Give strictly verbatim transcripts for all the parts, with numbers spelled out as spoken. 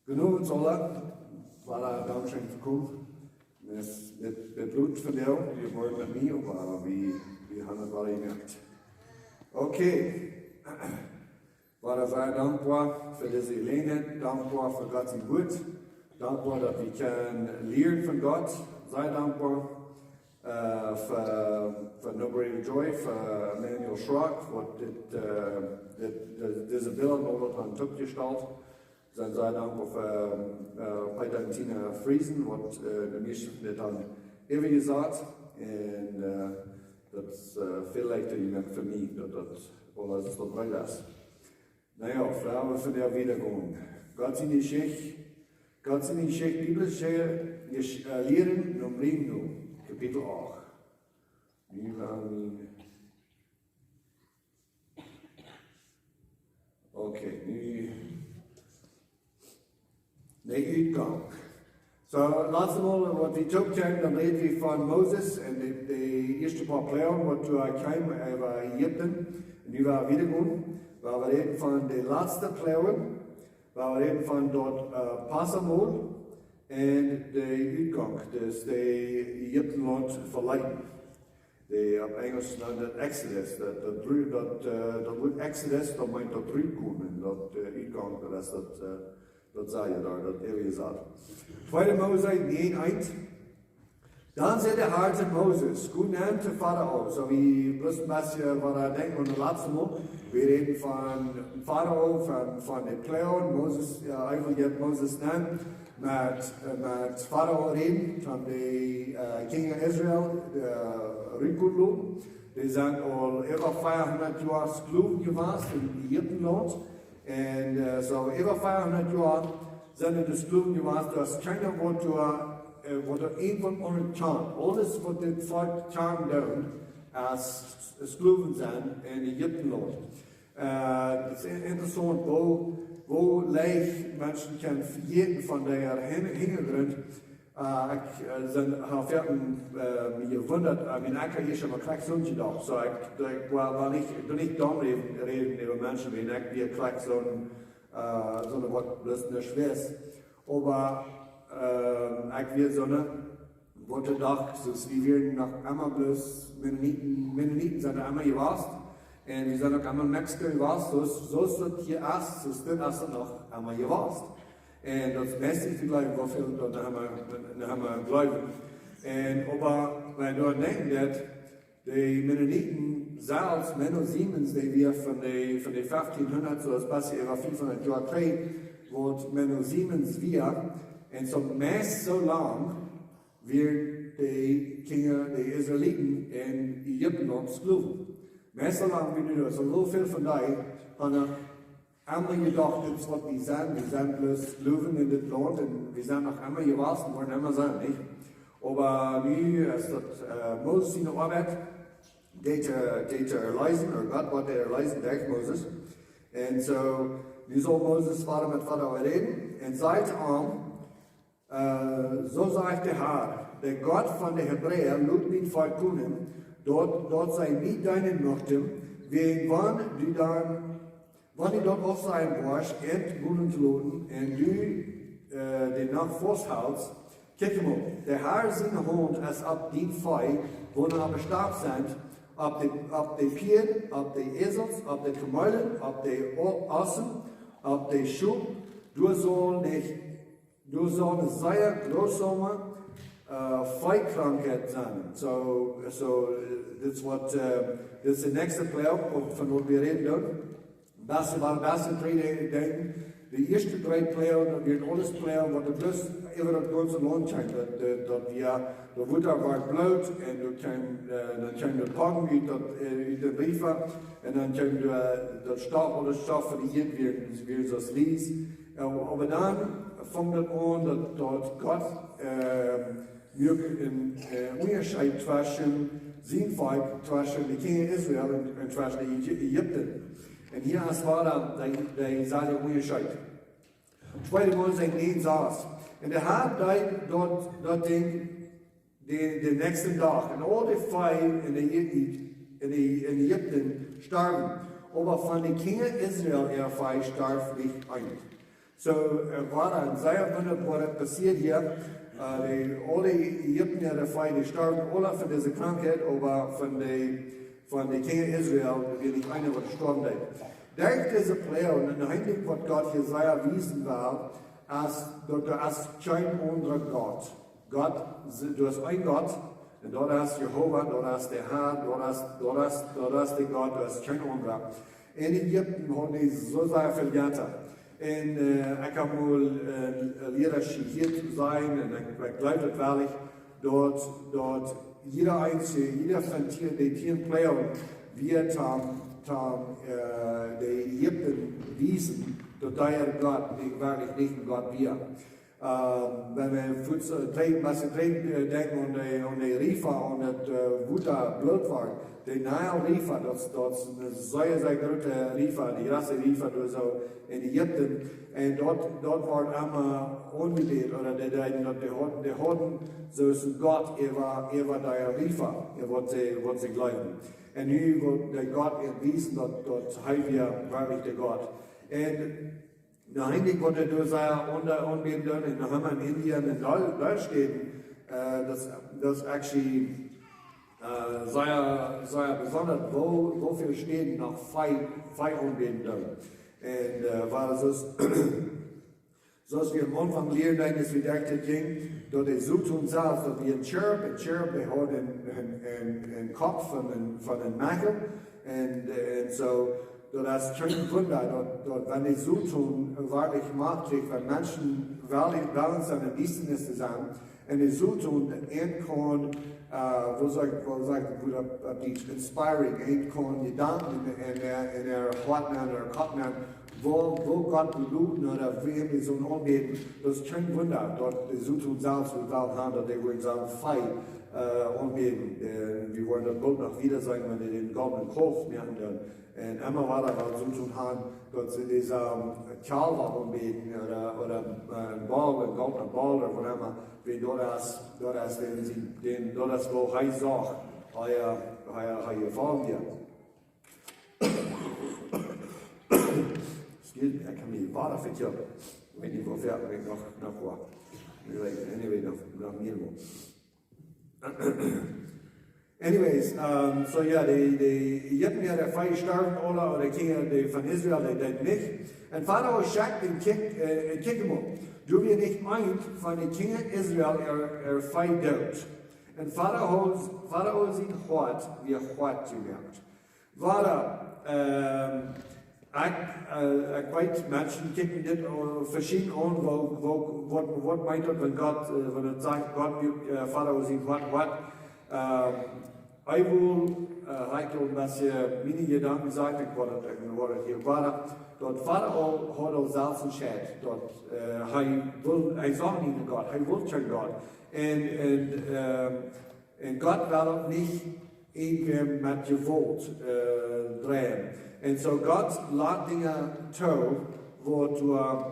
Goodenowen, Sola. Wada dankscheen fa komen. Daut es met, met Blut von die, wie woaren met mie, oba wie, wie haben daut wada jemoakt. Okay. Wada sea dankboa fa dise Jeläajenheit, dankboa fa Gott sien Wort, dankboa daut wie kjennen lieren von Gott, sea dankboa, äh, fa, fa No Greater Joy, fa Emanuel Schrock, waut dit, äh, dit, dit, dise Bilda aula han toopjestalt. Sent sea dankboa fa, äh, Peter un Tina Friesen, waut, äh, de mieeschte von dit han äwajesat. Un, äh, daut es, äh, väl leichta jemoakt fa mie, daut daut aules es waut bie es. Na jo, Froag von de Wiedergewand. Gott siene Jeschicht, Gott siene Jeschicht, biblische Jesch-, äh, Lieren, nom Ring, Kapitel acht. Nu haben wie Okay, nu. De Utgank. So, latst Mol, waut wie toop kjeemen, dan räd wie von Moses un de, de ieeschte poa Ploagen, waut doa kjeemen äwa Ägipten. Un nu woa wie wieda gonen, woa wie räden von de latste Ploag, woa wie räden von daut, äh, Passamol un de Utgank, daut es de Ägiptenlaunt veleeten. De, opp Enjelsch nant daut Exodus. Daut, daut, daut, äh, daut Wuat Exodus, daut meent daut rutkomen, daut, äh, Utgank, daut es daut, äh, daut säd je doa, daut äwajesat. Tweede Mose näajen eent. Dan säd de Herr to Moses: Go nen to Farao. So wie bloos een bät, äh, waut wie denkjen von daut latste Mol. Wie räden von Farao, von, von de Ploagen. Moses, äh, eefach jeit Moses nen met, äh, met Farao räden, toom de, äh, Kjinja Israel, äh, rutkomen loten. Dee sent aul äwa veahundat Joa Sklowen jewast en Ägiptenlaunt. Un, äh, so äwa veahundat Joa sent dee Sklowen jewast, daut es kjeena waut doa, äh, waut doa irjent waut aundasch kjant. Aules waut dit Volkj kjant, es Sklowen sennen en Ägiptenlaunt. Äh, daut es in-, interessaunt, woo, woo leicht Menschen kjennen vejäten von dän Hin-, Hinjagrunt. Äh, ekj, äh, sie, hab foaken, äh, mie jewundat, äh, mien ekj hia schon mol krakjt soo jedocht. So, ekj, ekj woa, woa nich, ekj doo nich domm räden, räden äwa Menschen, wan ekj wia krakjt soo, äh, soo waut bloos nuscht wist. Oba, äh, ekj wia soo, waut docht, soo, wie wieren noch emma bloos Mennoniten, Mennoniten sent emma jewast. Un wie sent uk emma Mexiko jewast, soo, soo aus daut hia es, soo es daut noch emma jewast. Un daut es meist nich to jleewen, woo väl daut noch emma, noch emma jleewen. Un oba, wan wie doaraun denkjen, daut de Mennoniten selfst, Menno Siemens, dee wia von de, von de feftieenhundat, soo aus best äwa fiefhundat Joa trigj, waut Menno Siemens wia, un soo meist soo lang wieren de Kjinja, de Israeliten en Ägiptenlaunt Sklowen. Meist soo lang wia nu daut, soo väl von dee, haben emma jedocht, dit es waut wie sent, wie sent bloos Sklowen en dit Launt un wie sent noch emma jewast, woaren emma sennen, nich? Oba nu es daut, äh, Moses siene Oabeit, dee to, dee to erleesen, ooda Gott woat dee erleesen derch Moses. Un soo, nu saul Moses wieda met Farao räden un sajcht am, äh, soo sajcht de Herr, de Gott von de Hebräa, lot mien Volkj komen, daut, daut see mie deenen muchten, wiels wan du dan, wan du daut aufsajen woascht, an Bunt to loten, un du, äh, dee Nacht faust haltst, kjikj mol, de Herr siene Haunt es opp dien Vee, waut opp de Stap sent, opp de, opp de Pieed, opp de Äsels, opp de Kameelen, opp de O-, Ossen, opp de Schop, du saust nich Doa saul eene sea jrusoame, äh, Veekrankheit sennen. So, so, äh, dit es waut, äh, dit es de näakjste Ploag, von, von waut wie räden doonen. Best, wia best dree Dinja. De ieeschte dree Ploagen, daut wieren aules Ploagen, waut doa bloos äwa daut gaunze Launt kjeem. Daut, daut, daut wia, daut Wota wort bloot un doa kjeem, äh, dan kjeem de Poagen ut daut, äh, ut dän Riefa. Un dan kjeem de, daut Stoff, aule Stoff von de Ieed wia, wia soo aus Ries. Äh, oba dan funk daut aun, daut, daut Gott, äh, muak een, äh, Unjascheet tweschen sien Volkj, tweschen de Kjinja Israel un, un tweschen de Ägy-, Ägypten. Un hia es wada de, de selwje Unjascheet. Tweede Mose näajen sas. Un de Herr deed daut, daut Dinkj de, dän näakjsten Dach. Un aul de Vee en de Ägy-, en de, en Ägypten storwen. Oba von de Kjinja Israel äa Vee storf nich eent. Soo, äh, wia een sea wundaboaret Passieet hia. Äh, dee aule Ägiptenaren, dee storwen aule von dise Krankheit, oba von dee, von dee Kjinja Israel, wia nich eena waut storwen deed. Derch dise Ploagen, un een Dinkj waut Gott hia sea wiesen well, es daut doa es kjeen aundra Gott. Gott, doa es een Gott, un daut es Jehova, daut es de Har, daut es, daut es, daut es de Gott, doa es kjeen aundra. En Ägipten hauden dee soo sea väl Jetta. Un, äh, ekj hab mol, äh, Liera jehieet sennen, un ekj, ekj jleew daut werkjlich, daut, daut jieda eensje, jieda von tieen, dee tieen Ploagen, wia toom, toom, äh, de Ägiptenaren wiesen, daut doa äa Gott nich, werkjlich nich een Gott wia. Ähm, wan wie fuaz, äh, dree, wan wie dree, äh, denkjen aun de, aun de Riefa, aun daut, äh, Wota bloot wort. De Nile Riefa, daut, daut es een sea, sea groota Riefa, de jratste Riefa doa soo en Ägipten. Un doa, doa wort emma aunjebät, ooda dee, dee, dee, dee hauden, dee hauden soo een Gott äwa, äwa dee Riefa, äwa waut see, waut see jleewden. Un nu wull de Gott an wiesen daut, daut hee wia werkjlich de Gott. Un Een Dinkj waut doa sea aun, aunbäden doonen, un noch emma en Indien, en Deel, Deelstäden, äh, daut, daut es actually, äh, sea, sea besonda, woo, woo väl Städen noch Vee, Vee aunbäden doonen. Un, äh, wia soo aus, soo aus wie aum Aunfank lieeden, dan es wie doa jekjemt, daut de Soton selfst, daut wia een Cherub, een Cherub, dee haud een, een, een, een Kopp von een, von een Mechel. Un, äh, un soo, daut es kjeen Wunda, daut, daut wan de Soton werkjlich Macht kjricht, wan Menschen wellen, wellen sennen, Diestanis to sennen, un de Soton, dee kaun, äh, woo saj ekj, woo saj ekj daut opp, opp Dietsch, inspiring, dee kaun Jedanken en, en, en äa Hoat nämen, en äa Kopp nämen, woo, woo Gott beloten ooda woo wie sellen aunbäden, daut es kjeen Wunda, daut de Soton selfst well haben, daut hee woat sien Vee, äh, aunbäden. Äh, wie woaren daut boolt noch wieda seenen, wan hee dän goldnen Kaulf moakt, dan, un emma wada well Soton haben, daut see dise, ähm, Kjalwa aunbäden, ooda, ooda, äh, een Bock, een goldna Bock, ooda waut emma, wan daut es, daut es dän, dän, daut es woo hee sach, hee, hee, hee jefollen wia. Excuse me, ekj hab mie Wota vekjikjat. Ekj weet nich woo väl, ekj noch, noch waut. Anyway, anyway, noch, noch mea waut. Anyways, ähm, soo jo, de, de Ägiptenaren, dee Vee storwen aule, ooda de Kjinja, dee von Israel, dee deeden nich. Un Farao schekjt un kjikjt, äh, un kjikjt mol. Doa wia nich eent von de Kjinja Israel äa, äa Vee doot. Un Farao, Farao sien Hoat wia hoat jemoakt. Wada, ähm, ekj, äh, ekj weet, Menschen kjikjen dit, äh, veschieden aun, woo, woo, waut, waut meent daut, wan Gott, äh, wan et sajcht, Gott muak, äh, Farao sien Hoat, waut, ähm, ekj well, äh, hia een bät miene Jedanken sajen, ekj well daut, ekj well daut hia wada, daut Farao haud aul selfst entscheiden, daut, äh, hee well, hee sach nich no Gott, hee well kjeen Gott. Un, un, ähm, Un Gott well uk nich irjentwäm met Jewault, äh, dreien. Un soo Gott lat Dinja too, woo, äh,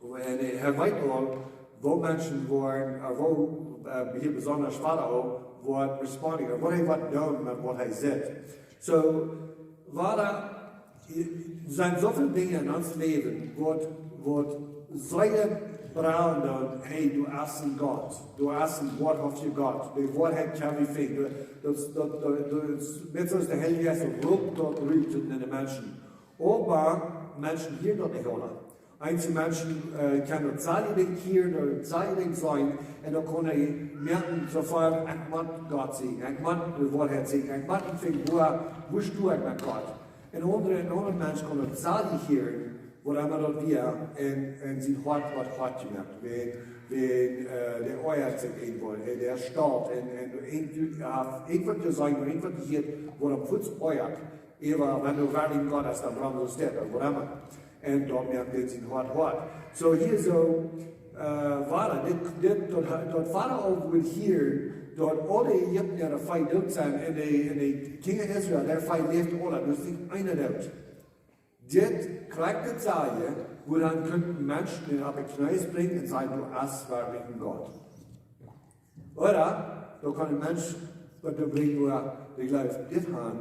un hee, hee weet aul, woo Menschen woaren, äh, woo, äh, hia besonda Farao woat responding, ooda waut hee woat doonen met waut hee sitt. Soo, wada, doa sent soo väl Dinja en ons Läwen, waut, waut sea braunen dan, hey, doa es een Gott, doa es een woarhauftja Gott, de Woarheit kjenn wie finjen. Daut, daut, daut, daut es, met soo aus de Heilje Jeist roopt daut rut en de Menschen. Oba Menschen hieren daut nich aula. Eenje Menschen, äh, kjennen daut selwje Dinkj hieren, daut selwje Dinkj seenen, un dan kjennen dee moakjen soo väl, ekj mott Gott seenen, ekj mott de Woarheit seenen, ekj mott finjen, woo, woo sto ekj met Gott. Un aundre, een aundra Mensch kaun daut selwje hieren, waut emma daut wia, un, un sien Hoat woat hoat jemoakt. Wan, wan, äh, dee oajat sikj irjentwoo, äh, dee stalt, un, un irjent-, jo, irjentwaut to sajen, irjentwaut to hieren, waut am fuaz oajat. Äwa, wan du werkjlich Gott hast, dan brauchst du dit, ooda waut emma. Un daut moakt dän sien Hoat hoat. Soo hia soo, äh, wia dit, dit, daut, daut Farao wull hieren, daut aule Ägiptenaren äa Vee doot sent, un de, un de Kjinja Israel, äa Vee läft aula, doa es nich eena doot. Dit kjrieech daut sajen, woo dan kunnen Menschen dän opp de Kjnees brinjen un sajen, du hast werkjlich een Gott. Ooda, doa kaun een Mensch, waut doa brinjen, woo dee jleeft, dit han,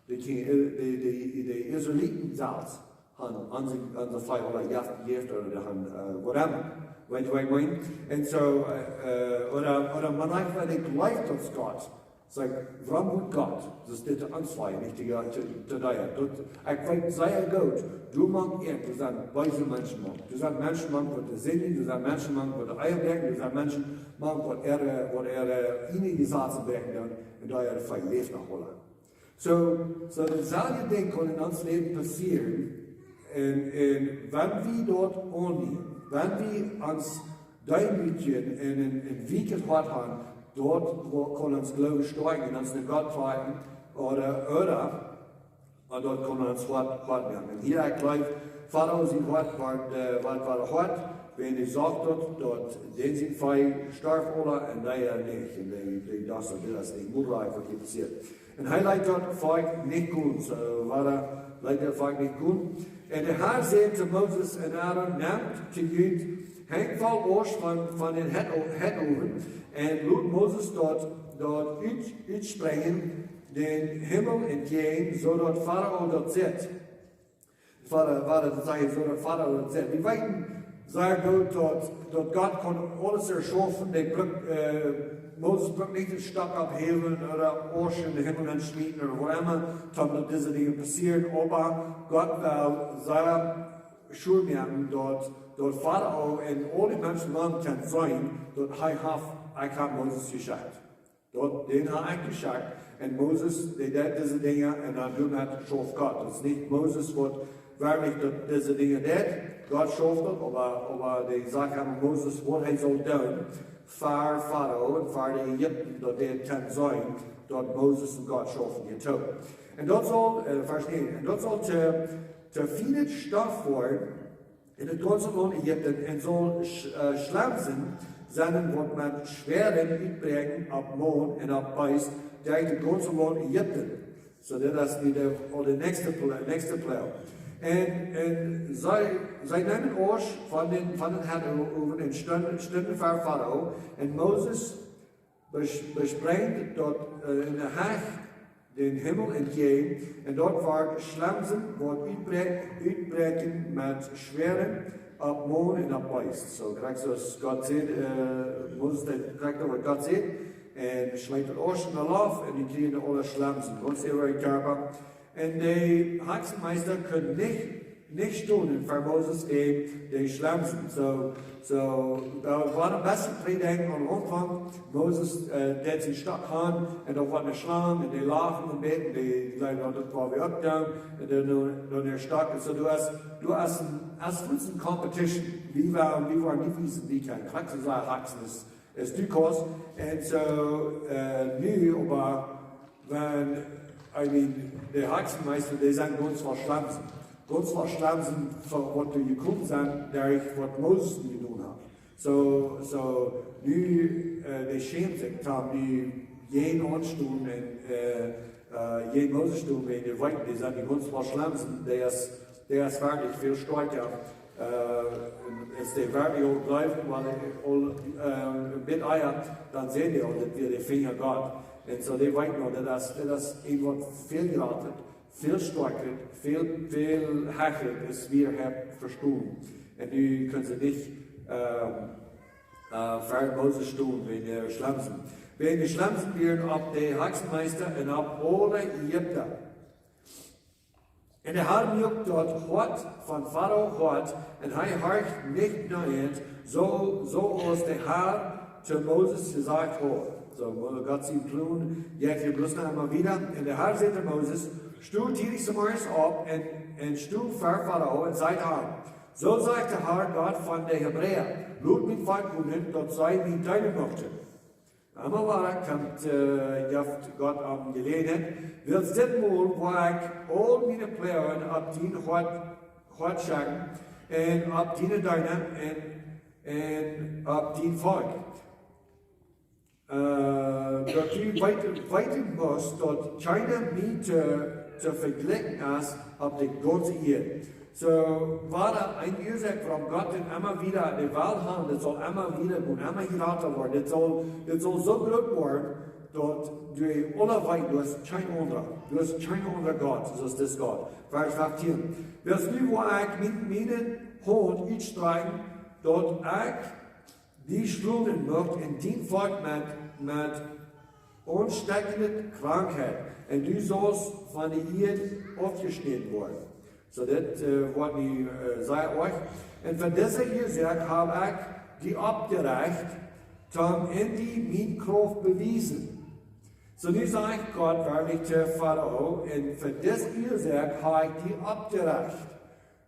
de Kjinja, de, de, de Israeliten selfst. han, han sie, han sie vielleicht oder ja, jetzt oder die han, äh, whatever. Weet je wat ik meen? En zo, äh, äh, oder, oder man einfach, wan ekj jleew daut Gott, saj, wuarom mott Gott, daut dit ons feiern, nich die, die, die, die, daut, ekj weet sea goot, du machst ehr, du sajst beese Menschen mank. Du sajst Menschen mank waut de Sind, du sajst Menschen mank waut de Eier brinjen, du sajst Menschen mank waut äare, waut äare, äh, ieejne Jesazen brinjen, un, un doa äare Feier leeft noch woll. So, so daut selwje Dinkj kaun en ons Läwen passieren. Un, un wan wie daut aunnämen, wan wie ons deemootjen un een, een weekjet Hoat han, daut wo-, kaun ons Gloowen stoakjen un ons no Gott dreien, ooda, ooda, un daut kaun ons Hoat, Hoat moaken. Un hia, ekj jleew, Farao sien Hoat wort, äh, wort, wort hoat, wan hee sach daut, daut dän sien Vee storf aula un dee nich. Un dee, dee docht, daut es nich moajlich waut hia passieet. Un hee leet daut Volkj nich gonen, soo wada leet daut Volkj nich gonen. Un de Herr säd to Moses un Aaron: Nemt to junt Henkj voll Asch von, von dän Het-, Hetowen un lot Moses daut, daut ut, utsprinjen dän Himmel entjäajen, soo daut Farao daut sitt. Farao, wada daut sajcht, soo daut Farao daut sitt. Wie weeten sea goot daut, daut Gott kaun aules erschaufen. Dee brukt, äh, Moses brukt nich een Stock opphäwen ooda Asch en dän Himmel schmieten ooda whatever, toom daut dise Dinja passieren. Oba Gott well sea sure moaken daut, daut Farao un aul dee Menschen kjennen seenen daut hee haft, hee haft Moses jeschekjt. Daut, dän haft hee jeschekjt. Un Moses, dee deed dise Dinja un dan doamet schauft Gott. Daut es nich Moses waut werkjlich daut, dise Dinja deed. Gott schauft daut, oba, oba dee sajcht aun Moses waut hee saul doonen fa Farao un fa de Ägipta, daut dee kjennen seenen daut Moses un Gott schaufen hia toop. Un daut saul, äh, Varsch näajen, un daut saul to, to fienet Stoff woaren en daut gaunze Launt Ägipten, un saul sch-, äh, Schlemsen sennen, waut met Schwäaren utbräakjen opp Maun un opp Beest, derch daut gaunze Launt Ägipten. So, daut es nu de, aul de näakjste Pla-, näakjste Ploag. Un, un see, see neemen Asch von dän, von dän Hetowen un stunden, stunden fa Farao. Un Moses bes-, besprengd daut, äh, en de Hecht dän Himmel entjäajen, un daut wort Schlemsen, waut utbräakj-, utbräakjen met Schwäaren opp Maun un opp Beest. So, krakjt soo aus Gott säd, äh, Moses deed krakjt waut Gott säd, un schmeet daut Asch en de Loft, un dee kjrieejen aule Schlemsen, gaunz äwa äa Kjarpa. Un de Haksenmeista kunn nich nich stonen fa Moses un de Schlemsen. So, so, daut wia een bät Prädikjen aum Aunfank. Moses, äh, deed sien Stock han un doa wia eene Schlang un dee lach een bät, dee, dee jleewd daut wia wada oppjestonen un dan, dan de Stock. So, du hast, du hast een, hast fuaz een competition. Wie wia, wie wia nich wiesen, wie kjennen. Krakjt soo aus Haksen es, es du kaust. Un so, äh, nu, oba wan, I mean, de Haksenmeista, dee sent gaunz voll Schlemsen. Gaunz voll Schlemsen von waut doa jekomen sent, derch waut Moses nu jedonen haft. So, so, nu, äh, dee schämen sikj, daut nu jäajen ons stonen un, äh, äh, jäajen Moses stonen, wiels dee weeten, dee sent gaunz voll Schlemsen, dee es, dee es werkjlich väl stoakja. Äh, un aus dee werkjlich aul jleewen, wan dee aul, äh, een bät ea, dan säden dee aul, daut wia de Finja Gott. Un so, dee weeten aul, daut es, daut es een waut väl jrata, väl stoakja, väl, väl hecha es, aus wie haben vestonen. Un nu kjennen see nich, ähm, äh, ver Moses stonen, wäajen de Schlemsen. Wäajen de Schlemsen wieren opp de Haksenmeista un opp aule Ägipta. Un de Herr muak daut Hoat von Farao hoat, un hee horcht nich no an, soo, soo aus de Herr to Moses jesajcht haud. So, Mo-, Gott sien Plon, jeit hia bloos noch eemol wieda. Un de Herr säd to Moses: Sto tiedich zemorjes opp un, un sto ver Farao un saj am: Soo sajcht de Herr Gott von de Hebräa: Lot mien Volkj komen, daut see mie deenen muchten. Emma wada kjemt, äh, jeft Gott am Jeläajenheit: Wiels dit Mol woa ekj aul miene Ploagen opp dien Hoat, Hoat schekjen un opp diene Deena un, un opp dien Volkj. Äh, daut du weeten, weeten motst, daut kjeena mie to, to vejlikjen es opp de gaunze Ieed. So, wada een Uasoak wuarom Gott daut emma wieda de Welt haft, daut saul emma wieda gonen, emma jrata woaren. Daut saul, daut saul soo groot woaren, daut du aula weetst, du hast kjeen aundra, du hast kjeen aundra Gott, soo aus dis Gott. Varsch feftieen. Wiels nu woa ekj miene, miene Haunt utstrakjen, daut ekj die schlonen mucht un dien Volkj met, met aunstekjende Krankheit, un du saust von de Ieed aufjeschnäden woaren. Soo, dit, äh, woat nu, äh, sea oajch. Un fa dise Uasoak hab ekj die oppjerecht, toom en die miene Krauft bewiesen. Soo, nu sajcht Gott werkjlich to Farao, un fa dise Uasoak hab ekj die oppjerecht.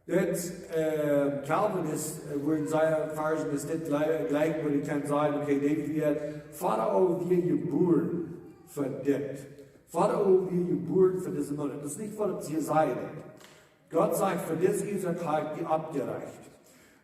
Dit, äh, Calvin es, äh, wua sea veleicht es dit jlikj, jlikj, wua du kaust sajen, okay, dee wia, Farao wia jebuaren fa dit. Farao wia jebuaren fa dise Moot. Daut es nich waut et hia sajcht. Gott sajcht, fa dise Uasoak hab ekj die oppjerecht.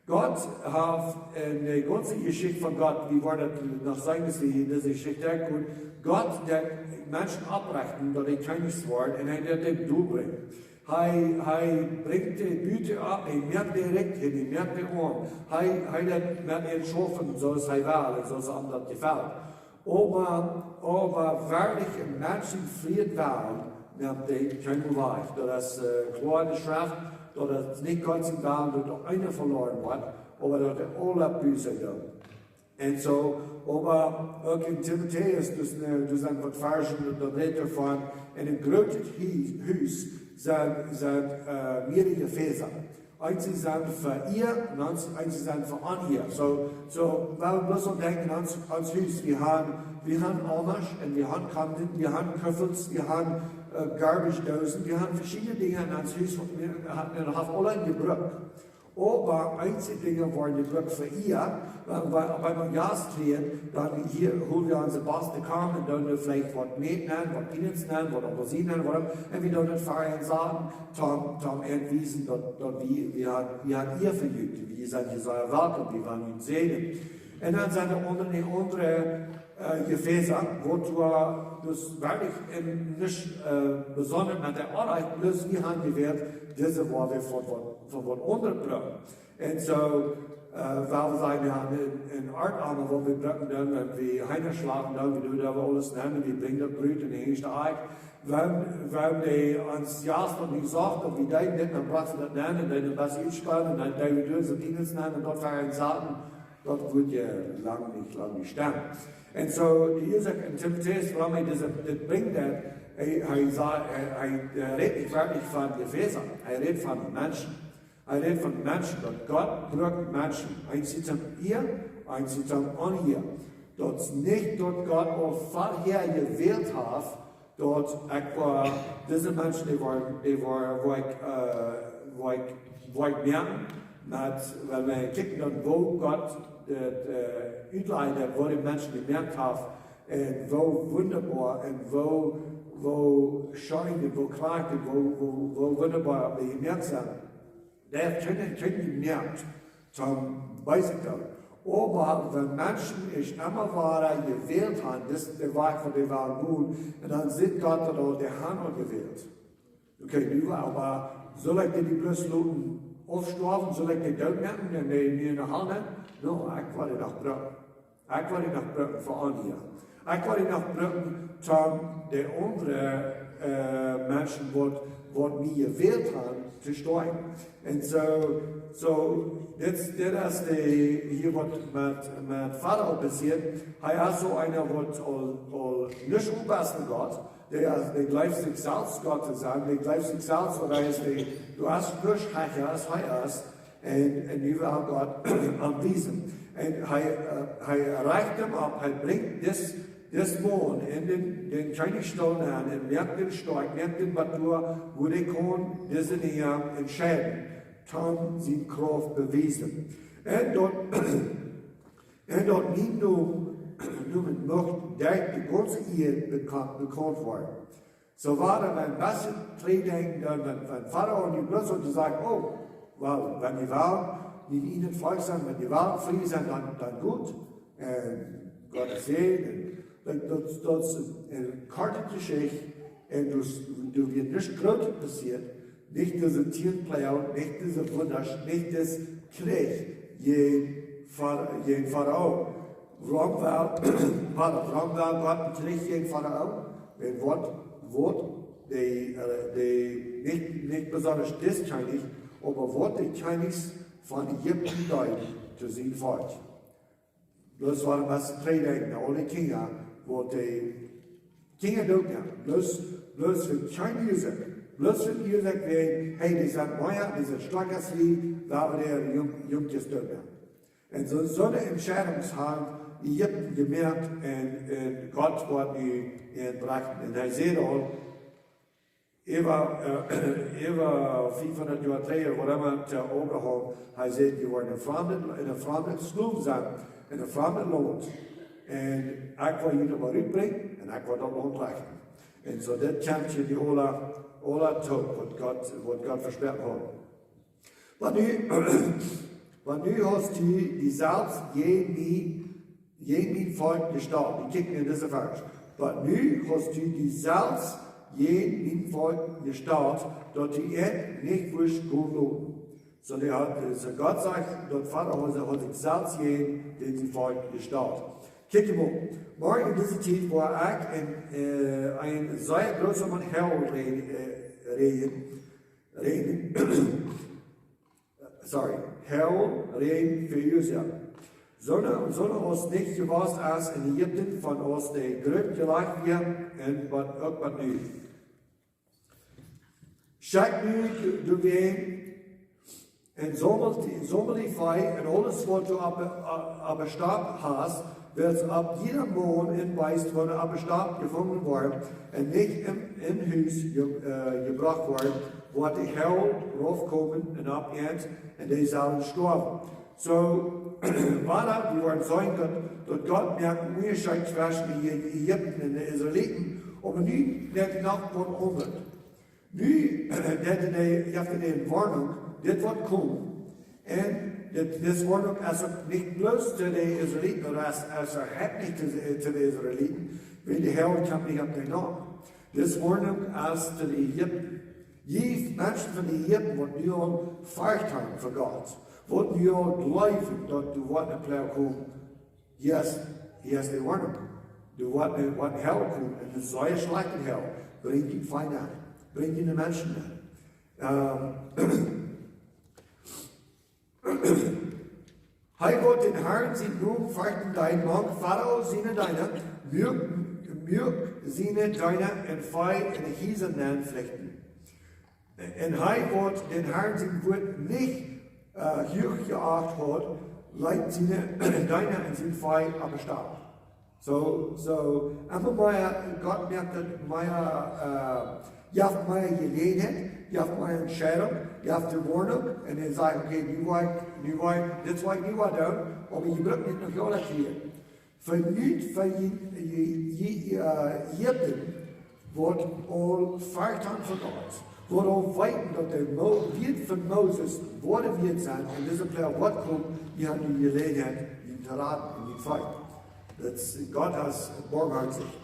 Gott haft en de gaunze Jeschicht von Gott, wie woaren daut noch seenen, aus wie en dise Jeschicht derchgonen, Gott deit Menschen opprechten, daut dee Kjennichs woaren, un hee deit dee dombrinjen. Hee, hee brinjt dee Buta opp, hee moakt dee rikj, hee moakt dee oam. Hee, hee deit met an schaufen, soo aus hee well, un soo aus am daut jefelt. Oba, oba werkjlich en Mensch sien friet Wellen nemt dee kjeenmol wajch. Daut es, äh, kloa en de Schreft, daut et nich Gott sien Wellen, daut doa eena veloaren woat, oba daut dee aula Buße doonen. Un soo, oba uk en Timotäus, dus, äh, doa sent waut Varschen, daut rät doavon, en een grootet Hu-, Hus sent, sent, äh, mearere Efeesa. Eenje sent fa Ea un eenje, eenje sent fa Onea. Soo, soo, wie motten bloos aun denkjen aun ons, ons Hus. Wie haben, wie haben Eimasch un wie haben Kanden, wie haben Kuffels, wie haben, äh, Garbage Doosen, wie haben veschiedne Dinja en ons Hus, waut wie haben, un haben aula jebrukt. Oba eenje Dinja woaren jebrukt fa Ea, wiels, wiels, wiels wie Jast kjrieen, dan hia holen wie onse baste Kam un doonen wie veleicht waut Mäten aun, waut Peanuts aun, waut Aupelsien aun, waut, un wie doonen daut fa an saten, toom, toom an wiesen daut, daut wie, wie haben, wie haben Ea fa junt, wie sent hia sea welkom, wie wellen junt säajnen. Un dan sent doa aundre, aundre, äh, Efeesa, waut doa, äh, dus werkjlich en nuscht, äh, besonda met de Oabeit, bloos wie haben jewält, dise woa wie fa waut, fa waut aundret brucken. Un soo, äh, wie wellen sajen, wie haben en, en Ort aun, waut wie brucken dan, wan wie Heena schlachten dan, wie doonen doa aules aun, wie brinjen daut Brot un de Hengscht aun. Wan, wan dee ons Jast daut nich sach, daut wie deeden dit, dan brochten wie daut aun un deeden daut best utspälen un dan deeden wie doa soo Peanuts aun un daut fa an saten, daut woat je lang nich, lang nich stemmen. Un soo, de Uasoak en Timotäus, wuarom hee dise, dit brinjt, daut hee, hee sa-, hee, hee, äh, rät nich werkjlich von de Efeesa, hee rät von Menschen. Hee rät von Menschen, daut Gott brukt Menschen. Eenje sent Ea, eenje sent Onea. Daut es nich daut Gott aul verhäa jewält haft, daut ekj woa, dise Menschen, dee woaren, dee woaren, woa ekj, äh, woa ekj, woa ekj moaken, met, wan wie kjikjen dan, woo Gott daut, äh, utläajt, woo dee Menschen jemoakt haft, un woo wundaboa, un woo, woo scheen, un woo krakjt, un woo, woo, woo wundaboa dee jemoakt sent. Dee haft kjeene, kjeene jemoakt, toom Beeset doonen. Oba wan Menschen sikj emma wada jewält haben, daut es de Wajch waut dee wellen gonen, un dan sitt Gott daut aul, dee haben aul jewält. Okay, nu oba, saul ekj dee bloos loten aufstoawen, saul ekj dee doot moaken un dee nu en de Hal nämen? No, ekj woa dee noch brucken. Ekj woa dee noch brucken fa Onea. Ekj woa dee noch brucken toom de aundre, äh, Menschen waut, waut mie jewält haben, to stoakjen. Un soo, soo, dit, dit es de, hia waut met, met Farao passieet. Hee es soo eena waut aul, aul nich oppaussen Gott. Dee es, dee jleeft sikj selfst Gott to sennen. Dee jleeft sikj selfst, waut hee es, dee, du hast Kurs, hee es, hee es. Un, un nu well Gott am wiesen. Un hee, äh, hee rajcht am opp, hee brinjt dis, dis Maun en dän, dän Kjennichstool aun un moakt am stoakj, moakt am waut doa, wua hee kaun dise Dinja entscheiden, toom siene Krauft bewiesen. Un daut, un daut mien Nomen, Nomen mucht derch de gaunze Ieed bekaunt, bekaunt woaren. Soo wia daut een bät trigj denkjen, dan wan, wan Farao nu bloos haud jesajcht, oh, well, wan jie wellen, nich en daut Volkj sennen, wan jie wellen frie sennen, dan, dan goot. Un Gott säajnen. Un daut, daut, daut es eene korte Jeschicht. Un daut, doa wia nuscht Grootet passieet. Nich dise tieen Ploagen, nich dise Wunda, nich dis Kjrich jäajen Fa-, jäajen Farao. Wuarom well, pardon, wuarom well Gott een Kjennich jäajen Farao? Wiels waut, waut de, äh, de, nich, nich besonda dis Kjennich, oba waut de Kjennichs von Ägipten deeden to sien Volkj. Bloos wuarom es twee Dinja, aule Kjinja, waut de Kjinja doonen, jo. Bloos, bloos fa kjeen Uasoak. Bloos fa Uasoak wäajen, hey, dee sent mea, dee sent stoakja aus wie, lot wie de Jung-, Junkjes doonen. Un soo, soone Entscheidungen haft Ägipten jemoakt un, un Gott woat nu enbräakjen. Un hee säd aul, äwa, äh, äwa fiefhundat Joa trigj, wuarom to Abraham, hee säd, jie woaren en framdet, en framdet Sklow sennen, en framdet Launt. Un ekj woa junt doa rutbrinjen un ekj woa daut Launt rechten. Un soo, dit kjemt hia nu aula, aula toop, waut Gott, waut Gott vesproaken haud. Oba nu, oba nu hast du die selfst jäajen mie, jäajen mien Volkj jestalt. Wie kjikjen en disen Varsch. Oba nu hast du die selfst jäajen mien Volkj jestalt, daut du an nich wurscht gonen loten. Soo, dee haud, soo Gott sajcht, daut Farao haud, haud sikj selfst jäajen dän sien Volkj jestalt. Kjikj mol, morjen en dise Tiet woa ekj en, äh, een sea grooten Hagel räajen, äh, räajen, räajen, sorry, Hagel räajen fa Uasoak. Soone, soone aus nich jewast es en Ägipten, von aus de Grunt jelajcht wia un waut uk waut nu. Schekj nu doawäajen un saumel, saumel die Vee un aules waut du opp, opp, opp de Stap hast, wiels opp jieda Maun un Beest woat opp de Stap jefungen woaren un nich en, en Hus je-, äh, jebrocht woaren, woat de Hagel raufkomen un opp an un dee sellen stoawen. Soo, wada, wie woaren seenen daut, daut Gott moakt een Unjascheet tweschen de Ägipten un de Israeliten, oba nu woat noch waut aundret. Nu, äh, daut hee, jeft hee de Woarnunk, dit woat komen. Un dit, dise Woarnunk es uk nich bloos to de Israeliten, oba es, es äwahaupt nich to de, to de Israeliten, wiels de Hagel kjemt nich opp dee no. Dise Woarnunk es to de Ägipten. Jie Menschen von Ägipten, waut nu aul Forcht haben fa Gott, waut nu aul jleewen, daut doa woat een Ploag komen. Hia es, hia es de Woarnunk. Doa woat een, woat een Hagel komen, un een sea schlajchta Hagel. Brinjt junt Feind aun. Brinjt junt de Menschen aun. Ähm, hee woat dän Harn sienen Nomen forchten deenen mank Farao siene Deena, muak, muak siene Deena en Vee en de Hiesa nenflechten. Un hee woat dän Harn sien Wuat nich, äh, huach jeacht haben, leet siene Deena un sien Vee opp de Stap. Soo, soo, emma mea, Gott moakt daut mea, äh, jeft mea Jeläajenheit, jeft mea Entscheidunk, jeft de Woarnunk, un dan sajcht, okay, nu woa ekj, nu woa ekj, dit woa ekj nu woa doonen, oba jie brucken nich noch Joa hia. Von nu, von jie, jie, jie, äh, Ägipten woat aul Forcht haben von Gott, woat aul weeten, daut de Mo-, Wieed von Moses woaren wieet sennen, un dise Ploag woat komen, dee haft nu Jeläajenheit, dee to raden un dee fight. Daut es, Gott es barmhoatich.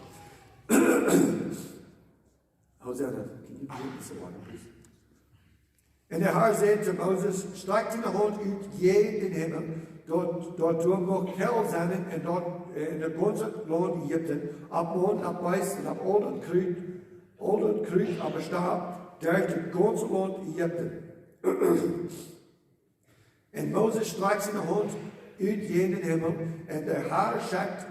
Hosanna, can you give me some water, please? Un de Har säd to Moses, strakj diene Haunt ut jäajen dän Himmel, daut, daut doa mucht Hagel sennen, un daut, äh, en daut gaunze Launt Ägipten, opp Maun, opp Beest, un opp aul daut Krut, aul daut Krut opp de Stap, derch daut gaunze Launt Ägipten. Un Moses strakjt siene Haunt ut jäajen dän Himmel, un de Har schekjt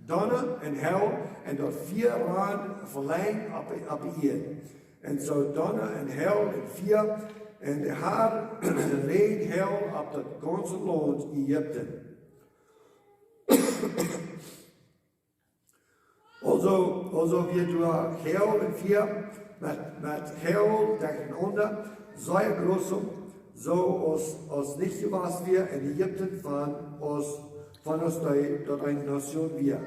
Donna un Hagel, un daut Fia rand velenjd opp, opp de Ieed. Un soo Donna un Hagel un Fia, un de Har räajend Hagel opp daut gaunze Launt Ägipten. Aulsoo, aulsoo wia doa Hagel un Fia met, met Hagel derchenaunda, sea groot, soo aus, aus nich jewast wia en Ägipten von aus, von aus dee, daut eene Nation wia.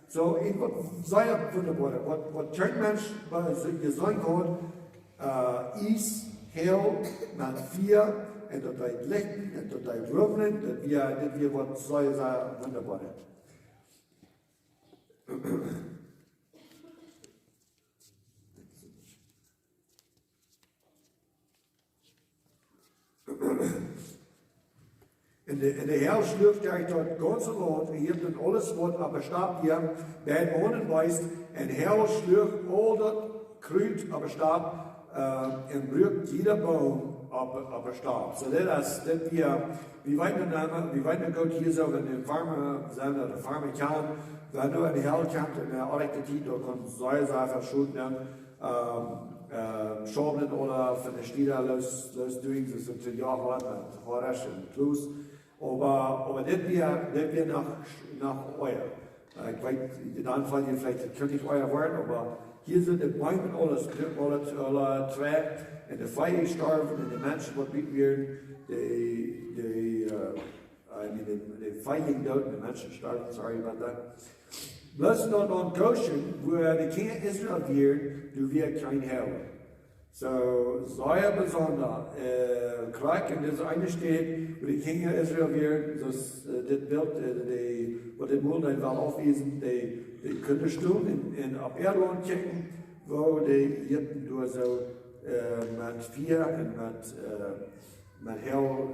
Soo, ekj wudd sajen, wundaboa, waut, waut kjeen Mensch bie sikj jeseenen haud, äh, es Hagel met Fia, un daut deed lichten, un daut deed rumlen, daut wia, dit wia waut sea, sea wundaboa. Un de, un de Heil schluach derch daut gaunze Launt, Ägipten, aules waut opp de Stap wia, Beem, Boom un Beest, un Heil schluach aul daut Krut opp de Stap, un bruak jieda Boom opp, opp de Stap. Soo, dit es, dit wia, wie weeten daut, wie weeten daut goot hia soo, wan de Farma sent, ooda de Farma kjennen, wan doa een Heil kjemt en de oajchte Tiet, doa kaun sea, sea väl Schoden, Schaublen ooda von de Stieda loos, loos doonen, soo aus to Joa, met Horasch un Kloos. Oba, oba dit wia, dit wia noch, noch oaja. Ekj weet, dan felt je veleicht, daut kunn nich oaja woaren, oba hia sent de Beem un aules, Kjnippolet, aule twee, un de Vee storwen, un de Menschen waut bie wieren, de, de, I mean, de, de Vee jinkj doot, de Menschen storwen, sorry about that. Bloos daut Launt Goshen, wua de Kjinja Israel wieren, doa wia kjeen Heil. Soo, sea besonda, krakjt en dise eene Staut, wua de Kjinja Israel wieren, soo aus dit Bilt, de, waut de Mol dan well aufwiesen, de, de kunnen stonen un, un opp äa Launt kjikjen, woo de Ägipten doa soo, met Fia un met, met Heil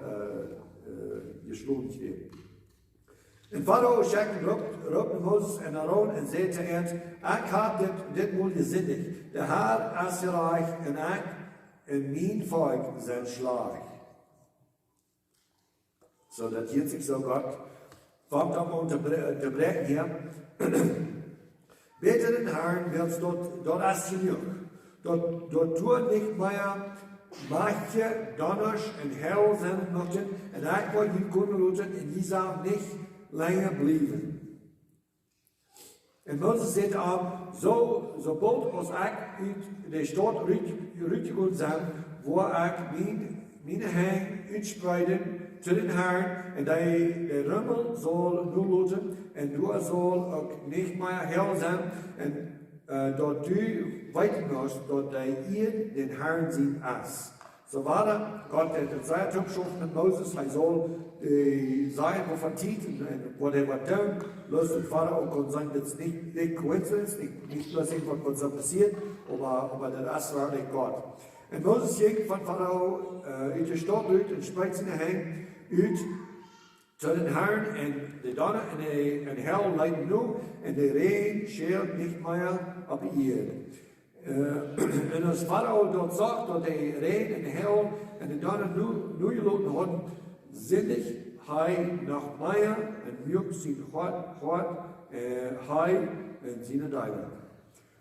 jeschlonen kjrieejen. Un Farao schekjt, roopt, roopt Moses un Aaron un sajcht to an: Ekj hab dit, dit Mol jesindicht. De Har es jerajcht un ekj un mien Volkj sent schlajcht. Soo, daut hieet sikj soo goot. Fangt aun to bräakjen hia. Bät dän Harn, wiels daut, daut es jenuach. Daut, daut doa nich mea Macht, Donners un Heil sennen muchten, un ekj woa junt gonen loten, un jie sellen nich lenja bliewen. Un Moses säd am: Soo, soo boolt aus ekj ut de Staut rut, rutjegonen sie, woa ekj mien, miene Henj utspreeden to dän Harn, un dee, de Rummel saul noloten, un doa saul uk nich mea Heil sennen, un daut du weeten motst, daut de Ieed dän Harn siene es. Soo wia daut, Gott haud daut sea toopjeschofft met Moses, hee saul sajen, waut fa Tiet un, un waut hee wudd doonen. Bloos daut Farao kunn seenen, daut es nich, nich coincidence, nich, nich bloos irjentwaut, waut soo passieet, oba, oba daut es werkjlich Gott. Un Moses jinkj von Farao ut de Staut rut un spreet siene Henj ut to dän Harn, un de Donna un de, un Heil leeten no, un de Räajen schäld nich mea opp de Ieed. Un aus Farao daut sach, daut de Räajen un Heil un de Donna no, nojeloten hauden, sindicht hee noch mea un muak sien Hoat, Hoat, hee un siene Deena.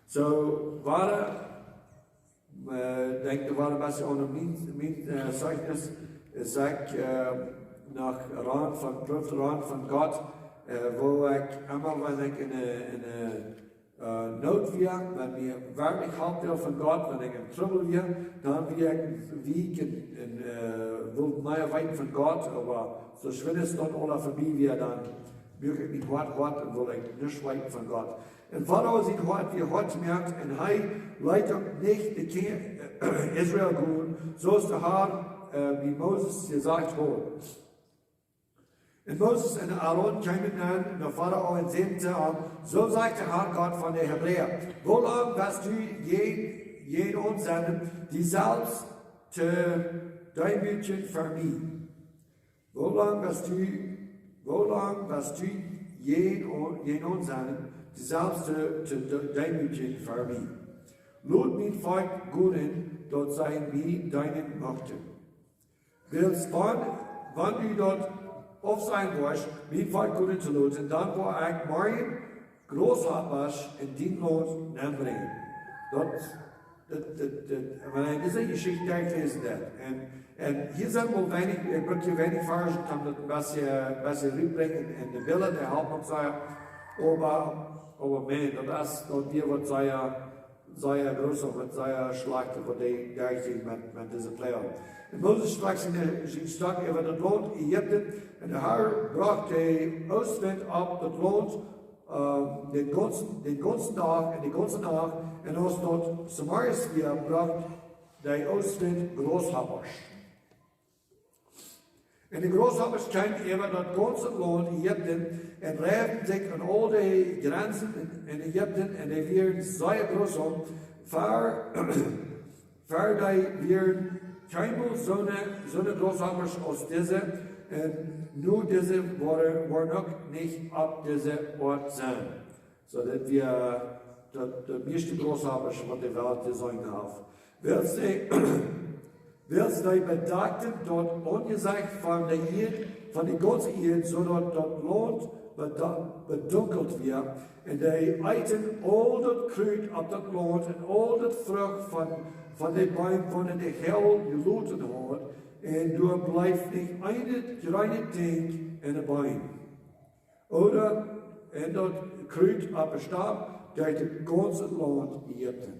Soo wia, denkj, doa wia een bät aun mien, mien Zeichnis, es ekj noch Rand von, Proft Rand von Gott, woo ekj emma, wan ekj en, en Noot wia, wan mie werkjlich Help fäld von Gott, wan ekj en Trubbel wia, dan wia ekj weak un, un wull mea weeten von Gott, oba soo schwind aus daut aula verbie wia, dan muak ekj mien Hoat hoat un wull ekj nuscht weeten von Gott. Un Farao sien Hoat wia hoat jemoakt, un hee leet uk nich de Kjinja Israel gonen, soo aus de Har bie Moses jesajcht haud. Un Moses un Aaron kjeemen dan no Farao un säden to am: Soo sajcht de Har, Gott von de Hebräa: Woo lang woascht du jäajen, jäajen ons sennen, die selfst to deemootjen fa mie? Woo lang woascht du, woo lang woascht du jäajen, jäajen ons sennen, die selfst to, to de-, deemootjen fa mie? Lot mien Volkj gonen, daut see mie deenen muchten. Wiels wan, wan du daut aufsajen woascht, mien Volkj gonen to loten, dan woa ekj morjen Grasshoppasch en dien Launt nenbrinjen. Daut, daut, daut, daut, wan eena dise Jeschicht derchläsen deit. Un, un hia sent mau weinich, ekj bruck hia weinich Varschen, om daut een bät, bät rutbrinjen un, un de Bilda, dee halpen uk sea. Oba, oba Maun, daut es, daut wia waut sea, sea groot, waut sea schlajcht, waut dee derchjinkj met, met dise Ploag. Un Moses strakjt sien, sien Stock äwa daut Launt Ägipten, un de Har brocht dän Oostwint opp daut Launt, dän gaunzen, dän gaunzen Dach un de gaunze Nacht, un aus daut zemorjes wia, brocht de Oostwint Grasshoppasch. Un de Grasshoppasch kjeemen äwa daut gaunze Launt Ägipten un reewden sikj aun aul de Jrenzen en, en Ägipten, un dee wieren sea groot, ver, ver dee wieren kjeenmol soone, soone Grasshoppasch aus dise, un Nu dise woaren, woaren uk nich opp dise Oat sennen. Soo daut wie daut, daut mieeschte Grasshoppasch waut de Welt jeseenen haft. Wiels dee, wiels dee bedakjten daut Aunjesecht von de Ieed, von de gaunze Ieed, soo daut daut Launt beda-, bedunkelt wia. Un dee eeten aul daut Krut opp daut Launt un aul daut Frucht von, von de Beem, waut de Heil jeloten haud. Un doa bleef nich een jreenet Dinkj aun de Beem ooda aun daut Krut opp de Stam, derch daut gaunze Launt Ägipten.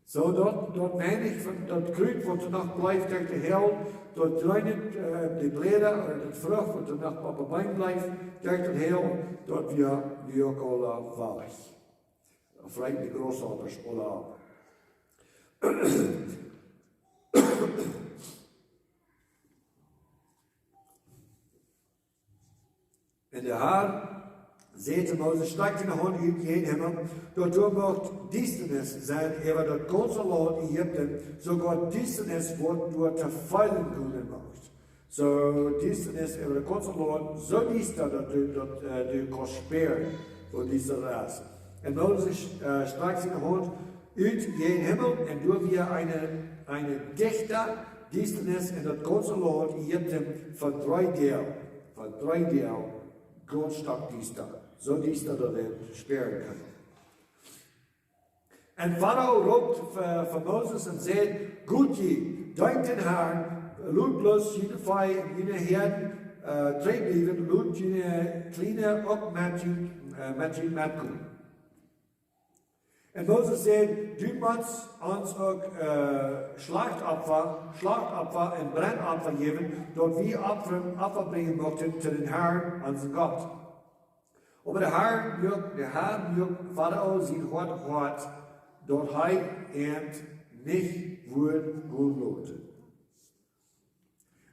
Soo daut, daut weinich von daut Krut waut doa noch bleef derch de Heil, daut jreenet, äh, de Bläda ooda daut Frucht waut doa noch opp de Beem bleef derch de Heil, daut wia nu uk aula wajch. Dan fräten de Grasshoppasch aula opp. Un de Har säd to Moses: Strakj diene Haunt ut jäajen Himmel, daut doa mucht Diestanis sennen äwa daut gaunze Launt Ägipten, soogoa Diestanis waut doa to feelen gonen mucht. Soo Diestanis äwa daut gaunze Launt, soo diesta daut du, daut, äh, du kaust spieren, woo diesta daut es. Un Moses, äh, strakjt siene Haunt ut jäajen Himmel, un doa wia eene, eene dichte Diestanis en daut gaunze Launt Ägipten fa dree Doag. Fa dree Doag gaunz stockdiesta. Soo diesta daut hee spieren kunn. Un Farao roopt fa, fa Moses un säd: Got jie, deent dän Harn, lot bloos june Vee un june Häad, äh, trigj bliewen, lot june Kjliene uk met junt, äh, met junt metkomen. Un Moses säd: Du motst ons uk, äh, Schlachtopfa, Schlachtopfa un Brennopfa jäwen, daut wie Opfa, Opfa brinjen muchten to dän Harn, onsen Gott. Oba de Har muak, de Har muak Farao sien Hoat hoat, daut hee an nich wudd gonen loten.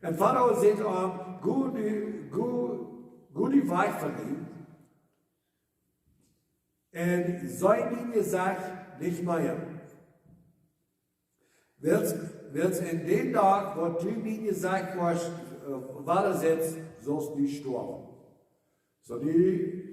Un Farao säd to am: Go nu, go, go nu wajch von mie, un see mien Jesecht nich mea. Wiels, wiels en dän Dach, waut du mien Jesecht woascht, äh, wada seenen, saust du stoawen. Soo nu,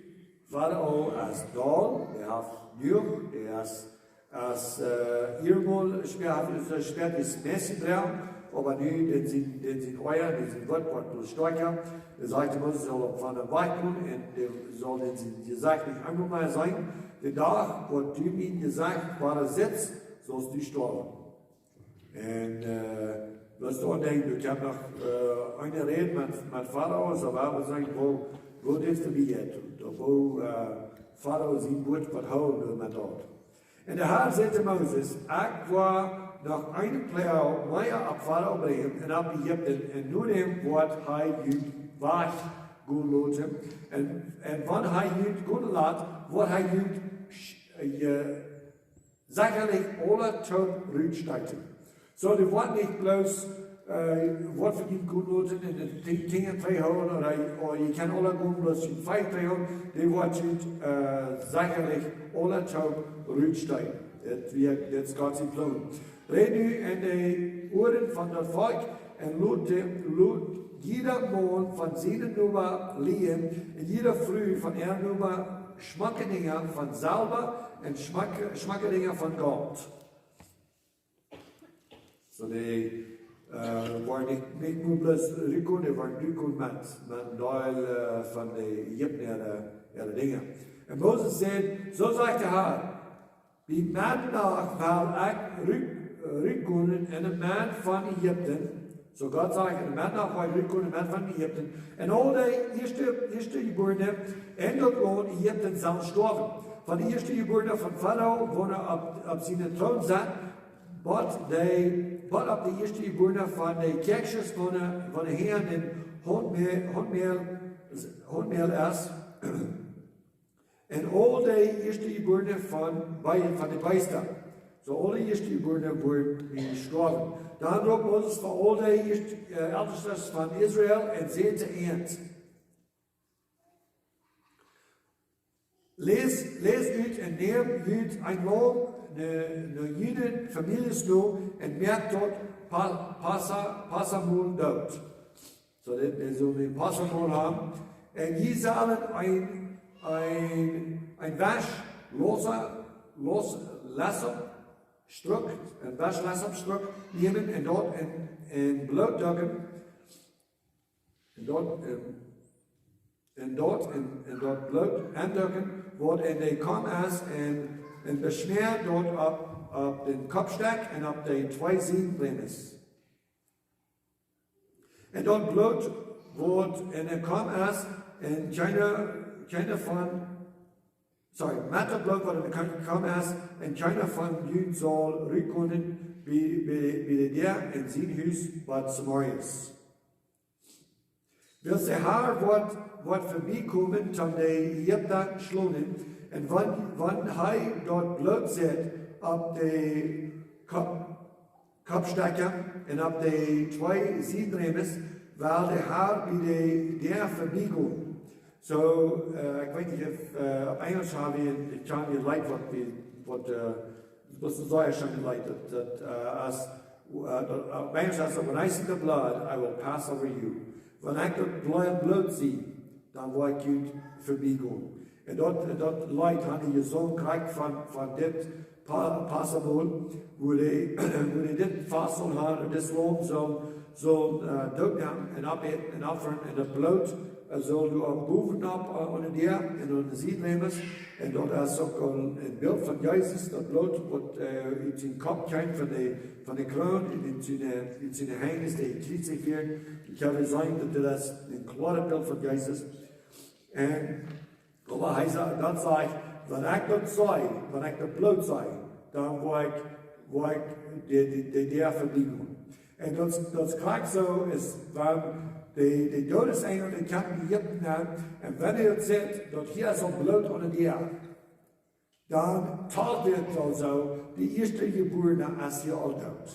Farao es doll, hee haft jenuach, hee es, es, äh, eenmol schwoa, haft et schwoa daut Mess jebroaken, oba nu, dän sien, dän sien Oaja, dän sien Wuat woat bloos stoakja. Hee sajcht, dee Moses saul von am wajchgonen un dee saul dän sien Jesecht nich eemol mea seenen. Dän Dach, waut du mien Jesecht wada seist, saust du stoawen. Un, äh, bloos doaraun denkjen, wie haben noch, äh, eene Räd met, met Farao, soo woa wie seenen, woo, woo dit vebie jeit. Un woo, äh, Farao sien Wuat woat hoolen met daut. Un de Har säd to Moses: Ekj woa noch eene Ploag mea opp Farao brinjen un opp Ägipten, un no däm woat hee junt wajchgonen loten. Un, un wan hee junt gonen lat, woat hee junt sch-, äh, sechalich aula toop rutsteeten. Soo, dee woat nich bloos, äh, woat fa junt gonen loten un de Kjinja trigj hoolen, ooda, ooda jie kjennen aula gonen, bloos june Vee trigj hoolen, dee woat junt, äh, sechalich aula toop rutsteeten. Dit wia, dit es Gott sien Plon. Räd nu en de Uaren von daut Volkj un lot de, lot jieda Maun von siene Nomen lieren, un jiede Fru von äare Nomen schmocke Dinja von Selwa un schmocke, schmocke Dinja von Golt. Soo dee, äh, woaren nich, nich mau bloos rutkomen, dee woaren rutkomen met, met een Deel, äh, von de Ägipten äare, äare Dinja. Un Moses säd: Soo sajcht de Har: Bie Meddenocht well ekj rut, rutgonen en de Meddel von Ägipten. Soo Gott sajcht: En de Meddenocht well ekj rutgonen en de Meddel von Ägipten. Un aul de ieeschte, ieeschtjebuarne en daut Launt Ägipten sellen stoawen. Von de ieeschtjebuarne von Farao, waut opp, opp sienen Troon saut, bat de, bat opp de ieeschtjebuarne von de Kjäakjsches von de, von de Hieed un Hontmäl, Hontmäl, Hontmäl es. Un aul de ieeschtjebuarne von, bie, von de Beesta. Soo aul de ieeschtjebuarne woaren stoawen. Dan roopt Moses fa aul de ieescht, äh, Eltestasch von Israel un säd to an: Läst, läst ut un nämt junt een Laum, no, no june Famieljes no, un moakt daut Pa-, Passa, Passamaul doot. So, dit es so een Passabul haben. Un jie sellen een, een, een Wasch, losa, los, lesa, Struck, een Waschlesa Struck nämen un daut en, en Bloot dukjen. Un daut, en, un daut en, en daut Bloot endukjen, waut en de Komm es, un, un beschmäa daut opp, opp dän Koppstekj un opp de twee Siedremes. Un daut Bloot waut en de Komm es, un kjeena, kjeena von, sorry, met daut Bloot waut en de Komm, Komm es, un kjeena von junt saul rutkomen bie, bie, bie de Däa en sien Hus bat zemorjes. Wiels de Har woat, woat verbiekomen toom de Ägipta schlonen, un wan, wan hee daut Bloot sitt opp de Kopp, Koppstekja un opp de twee Siedremes, well de Har bie de Däa verbiegonen. So, äh, ekj weet nich, auf, äh, opp Enjelsch hab wie, ekj kaun je like waut wie, waut, äh, daut es een sea scheenet Leet. Daut, daut, äh, aus, äh, daut, opp Enjelsch sajcht et: "When I see the blood, I will pass over you." Wan ekj daut Blo-, Bloot see, dan woa ekj junt verbiegonen. Un daut, daut Leet haud hee jesungen krakjt von, von dit Pa-, Passabul, wua hee, wua hee dit Fast haud, un dit Laum saul, saul, äh, doot nämen un opäten un opfren, un daut Bloot, äh, saul doa bowen opp, äh, aun de Däa un aun de Siedremes. Un daut es uk een, een Bilt von Jesus, daut Bloot waut, äh, ut sien Kopp kjeem von de, von de Kroon un ut siene, ut siene Henj es hee jekjriezicht worden. Ekj hab jesajcht daut dit es een kloaret Bilt von Jesus. Un, oba hee sa-, Gott sajcht: "Wan ekj daut see, wan ekj daut Bloot see, dan woa ekj, woa ekj de, de, de Däa verbiegonen." Un daut, daut krakjt soo es, wan de, de Doodesenjel, dee kjemt en Ägipten aun, un wan hee daut sitt, daut hia es aul Bloot aun de Däa, dan talt hee daut soo, de Ieeschtjebuarna es hia aul doot.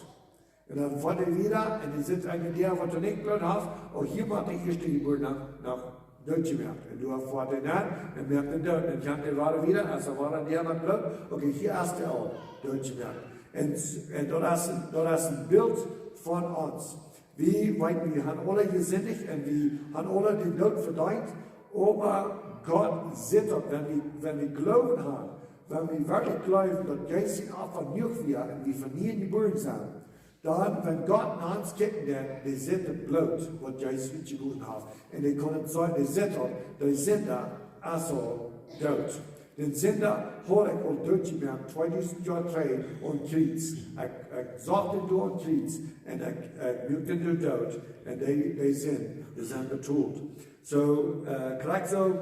Un dan foat hee wieda, un hee sitt eene Däa waut doa nich Bloot haft, uk hia woat de Ieeschtjebuarna noch doot jemoakt. Un doa foat hee nenn un moakt dän doot. Un dan kjemt hee wada wieda, aus hee wada een Däa met Bloot, okay, hia es dee aul doot jemoakt. Un, un daut es, daut es een Bilt von ons. Wie weeten, wie haben aule jesindicht un wie haben aule dän Doot vedeent, oba Gott sitt daut, wan wie, wan wie Gloowen haben, wan wie werkjlich jleewen daut Jesus aul von Nuach wia un wie von nieem jebuaren sent, dan, wan Gott no ons kjikjt, dan, dee sitt daut Bloot waut Jesus utjegoten haft. Un dee kaun et seenen, dee sitt daut, de Sinda es aul doot. Dän Sinda haud ekj aul doot jemoakt, tweedusent Joa trigj aum Kjriez. Ekj, ekj sach dän doa aum Kjriez un ekj, ekj muak dän doa doot. Un dee, dee Sind, dee sent betolt. So, äh, krakjt soo,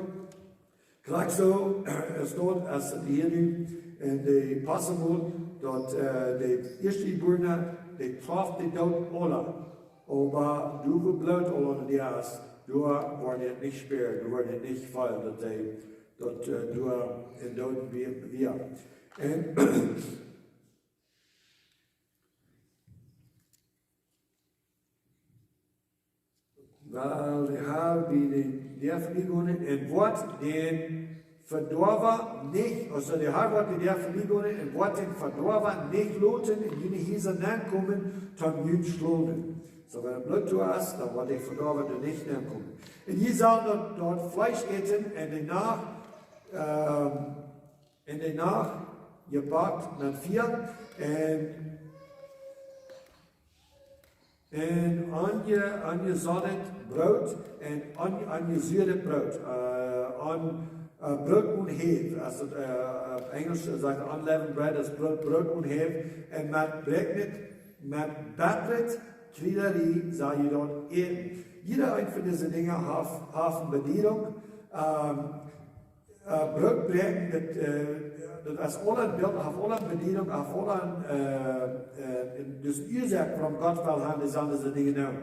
krakjt soo, äh, es daut, aus et hia nu en de Passabul, daut, äh, de Ieeschtjebuarna, dee trof dän Doot aula. Oba doa wua Bloot aul aun de Däa es, doa woat et nich schwoa, doa woat et nich feelen, daut dee, daut, äh, doa en Doot wia, wia. Un well de Har bie de Däa verbiegonen un woat dän Vedoawa nich, aulsoo de Har woat bie de Däa verbiegonen un woat dän Vedoawa nich loten en june Hiesa nenkomen toom junt schlonen. So, wan Bloot doa es, dan woat de Vedoawa doa nich nenkomen. Un jie sellen daut, daut Fleesch äten en de Nacht, ähm, en de Nacht jebackt met Fia un, un onje-, onjesoltet Broot un on-, onjesuadet Broot, äh, on-, äh, Broot one Hew, aus et, äh, opp Enjelsch sajcht unleavened bread, es Broot, Broot one Hew, un met bräakjnet, met bettret Kjriedari sell jie daut äten. Jieda eent von dise Dinja haft, haft eene Bediedunk. Ähm, Äh, Broot bräakjen, daut, äh, daut es aul een Bilt, haft aul eene Bediedunk, haft aul een, äh, äh, een, dus eene Uasoak wuarom Gott well haben, dee sellen dise Dinja doonen.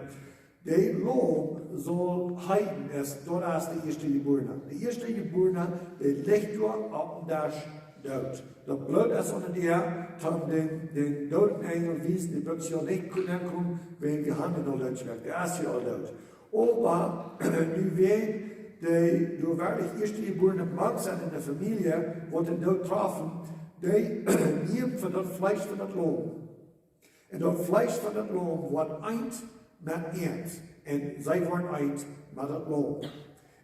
De Laum saul heeten, es, daut es de Ieeschtjebuarna. De Ieeschtjebuarna, dee licht doa opp dän Desch doot. Daut Bloot es aun de Däa, toom dän, dän dooden Enjel wiesen, dee brukt hia nich komen, wan wie haben dän aul doot jemoakt. Dee es hia aul doot. Oba nu wan dee doa werkjlich Ieeschtjebuarna mank sent en de Famielje, waut dän Doot troffen, dee nämen von daut Fleesch von daut Laum. Un daut Fleesch von daut Laum woat eent met eent. Un see worden eent met daut Laum.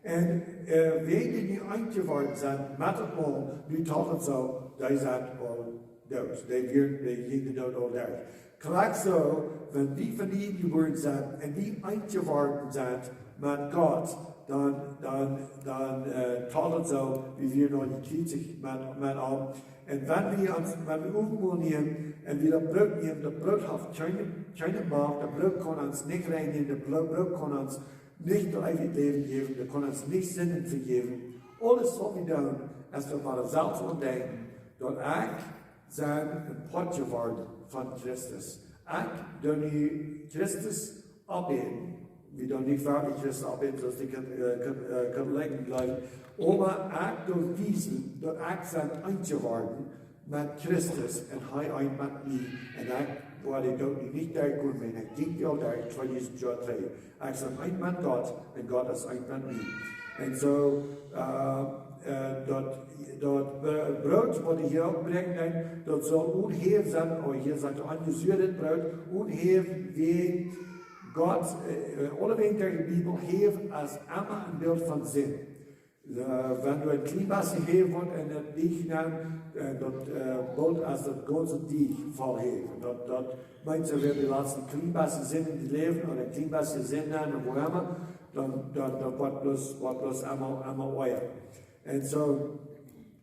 Un, äh, wäajen dee nu eent jeworden sent met daut Laum, nu talt et soo, dee sent aul doot. Dee wieren, dee jinjen doot aul doot. Krakjt soo, wan wie von niee jebuaren sent un wie eent jeworden sent met Gott, dan, dan, dan, äh, talt et soo, wie wieren aul jekjriezicht met, met am. Un wan wie ons, wan wie Äwentmol nämen un wie daut Broot nämen, daut Broot haft kjeene, kjeene Macht, daut Broot kaun ons nich reinjen, daut Blo-, Broot kaun ons nich daut eewje Läwen jäwen, daut kaun ons nich Sinden vejäwen. Aules waut wie doonen, es daut wie selfst aun denkjen, daut ekj sie een Poat jeworden von Christus. Ekj doo nu Christus oppbäden. Wie doonen nich werkjlich Christus oppbäden, soo aus dee Kat-, äh, Kat-, äh, Katholikjen jleewen. Oba ekj doo wiesen, daut ekj sie eent jeworden met Christus un hee eent met mie. Un ekj woa dän Doot nu nich derchgonen, wan ekj jinkj aul derch tweedusent Joa trigj. Ekj sie eent met Gott un Gott es eent met mie. Un soo, äh, äh, daut, daut Br-, Broot, waut hee hia oppbrinjen deed, daut saul onen Häw sennen, oh, hia sajcht et onjesuatet Broot, onen Häw, wiels Gott, äh, äh, aulewäajen derch de Bibel, Häw es emma een Bilt von Sind. Äh, wan du een kjlien bät Häw woascht en daut Deech nämen, äh, daut, äh, boolt aus daut gaunze Deech voll Häw. Daut, daut meent soo, wan du latst een kjlien bät Sind en dien Läwen, ooda een kjlien bät Sind nämen, ooda woo emma, dan, dan, dan woat bloos, woat bloos emma, emma oaja. Un soo,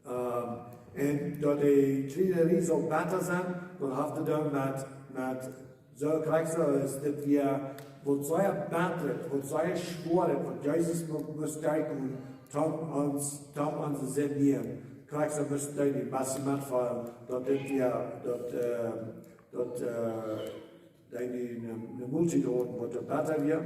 ähm, un daut de Kjlienerie saul bäta sennen, daut haft to doonen met, met Soo, krakjt soo es dit wia, waut sea bäta, waut sea schwoa, waut Jesus mu-, must derchgonen, toom ons, toom onse Sind nämen. Krakjt soo musten dee een bät metfeelen, daut dit wia, daut, äh, daut, äh, dee nu eene, eene Multiet hauden, waut doa bäta wia,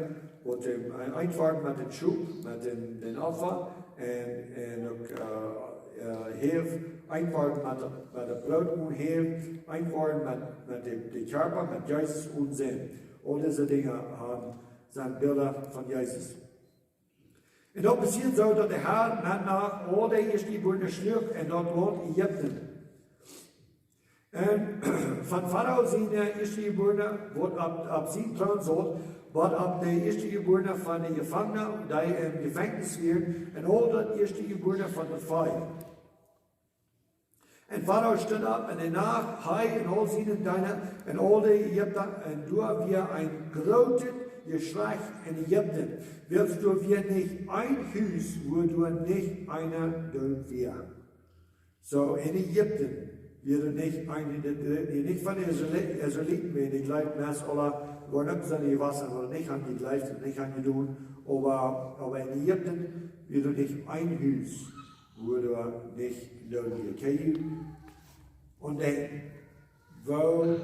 waut dee, äh, eent worden met dän Schop, met dän, dän Opfa, un, un uk, äh, äh, Häw, eent worden met daut, met daut Broot onen Häw, eent worden met, met dän, dän Kjarpa, met Jesus onen Sind. Aul dise Dinja, ähm, sent Bilda von Jesus. Un daut passieed soo, daut de Har met Nacht aul de Ieeschtjebuarne schluach en daut Launt Ägipten. Un von Farao siene Ieeschtjebuarne, waut opp, opp sienen Troon saut, waut opp de Ieeschtjebuarne von de Jefangne, dee em Jefenkjnis wieren, un aul daut Ieeschtjebuarne von daut Veeh. Un Farao stunt opp en de Nacht, hee un aul siene Deena un aul de Ägipta, un doa wia een grootet Jeschrei en Ägipten, wiels doa wia nich een Hus, wua doa nich eena doot wia. Soo, en Ägipten wia nich een, dee, dee, dee nich von de Israeli-, Israeliten wieren. Ekj jleew, meist aule wieren uk soo jewossen, waut nich aun jejleeft un nich aun jedonen. Oba, oba en Ägipten wia nich een Hus, wua doa nich doot wia. Kjenn jie? Un dan, woo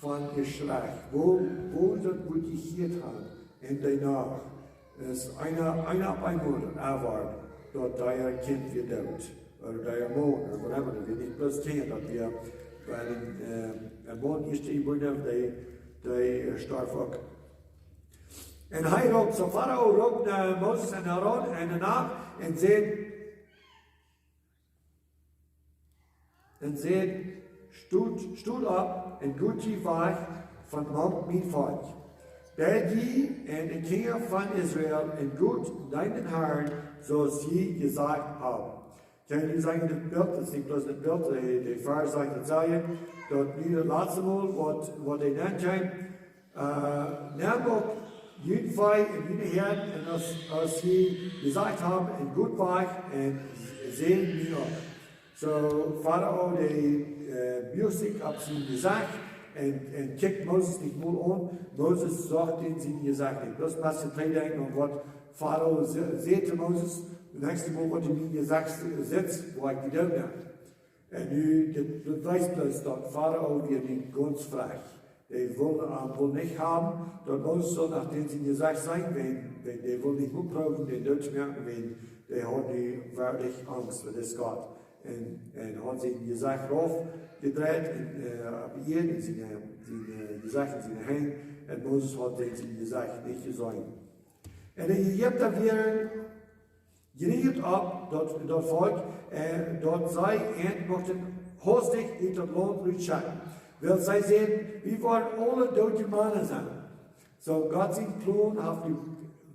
von Jeschrei, woo, woo daut woat jehieet haben. Un doano es eena, eena opp eemol erwoat, daut dee Kjint wia doot. Ooda dee Maun, ooda whatever, daut wia nich bloos Kjinja, daut wia bie een, äh, een Maun ieescht jeworden, dee, dee, äh, storf uk. Un hee roopt, soo Farao roopt no Moses un Aaron en de Nacht un säd, un säd: "Stot, stot opp un got jie wajch von mank mien Volkj. Beid jie un de Kjinja von Israel un got deent dän Harn, soo aus jie jesajcht haben." Kjenn jie seenen, dit Bilt, daut es nich bloos dit Bilt, de, de Varsch sajcht daut selwje, daut nu daut latste Mol, waut, waut hee nennjeef, äh, nemt uk jun Veeh un june Häad, un aus, aus jie jesajcht haben, un got wajch, un säd mie uk. Soo, Farao, dee, äh, buagt sikj opp sien Jesecht un, un kjikjt Moses nich mol aun. Moses sajcht en sien Jesecht nich. Daut es waut to denkjen aun, waut Farao sä-, säd to Moses, daut näakjste Mol, waut du en mien Jesecht sitst, woa ekj die doonen. Un nu, dit, dit wiest bloos, daut Farao wia nich gaunz frach. Dee wull, äh, wull nich haben, daut Moses sull no dän sien Jesecht seenen, wiels, wiels dee wull nich utproowen, dän doot to moaken, wiels dee haud nu werkjlich Angst fa dis Gott. Un, un haud sien Jesecht rauf jedreit un, äh, opp de Ieed, un sien, äh, sien, äh, Jesecht en siene Henj. Un Moses haud dän sien Jesecht nich jeseenen. Un de Ägipta wieren jeriet opp daut, daut Volkj, äh, daut see an muchten haustich ut daut Launt rutschekjen. Wiels see säden: "Wie woaren aule doot jemaulen sennen." So, Gott sien Plon haft nu